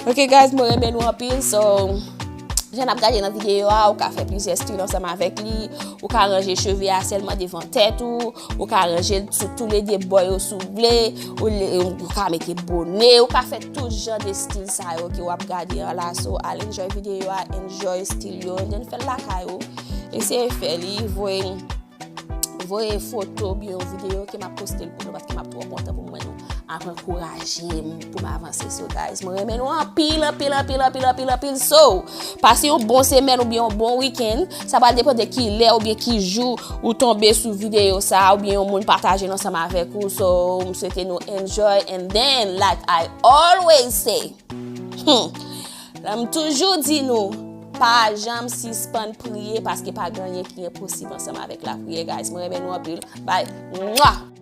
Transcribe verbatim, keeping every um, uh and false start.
Ok guys, mwen renmen nou anpil, so jan n ap gade nan videyo a, ou ka fè plizyè stil ansanm avèk li, ou ka ranje cheve a sèlman devan tèt ou, ou ka ranje l sou toulede bò yo si w vle, ou, le- ou ka mete bone, ou ka fè tout jan de stil sa yo ke w ap gade an la, so al enjoy videyo a, enjoy stil yo, and then fè l lakay ou, eseye fè li, voye voye foto oubyen yon videyo ke m ap poste l pou nou, paske m ap twò kontan pou m wè nou ap ankouraje m pou m avanse. So guys, mwen renmen nou anpil, anpil, anpil, anpil, anpil, anpil. So, pase yon bon semèn oubyen yon bon wikenn. Sa pral depann de ki lè oubyen ki jou ou tonbe sou videyo sa a, oubyen yon moun pataje l ansanm avèk ou. So, m swete nou enjoy, and then, like I always say, hmm, m toujou di nou, pa janm sispann priye, paske pa gen anyen ki enposib ansanm avèk lapriyè, guys. Mwen renmen nou anpil. Bye. Mwa!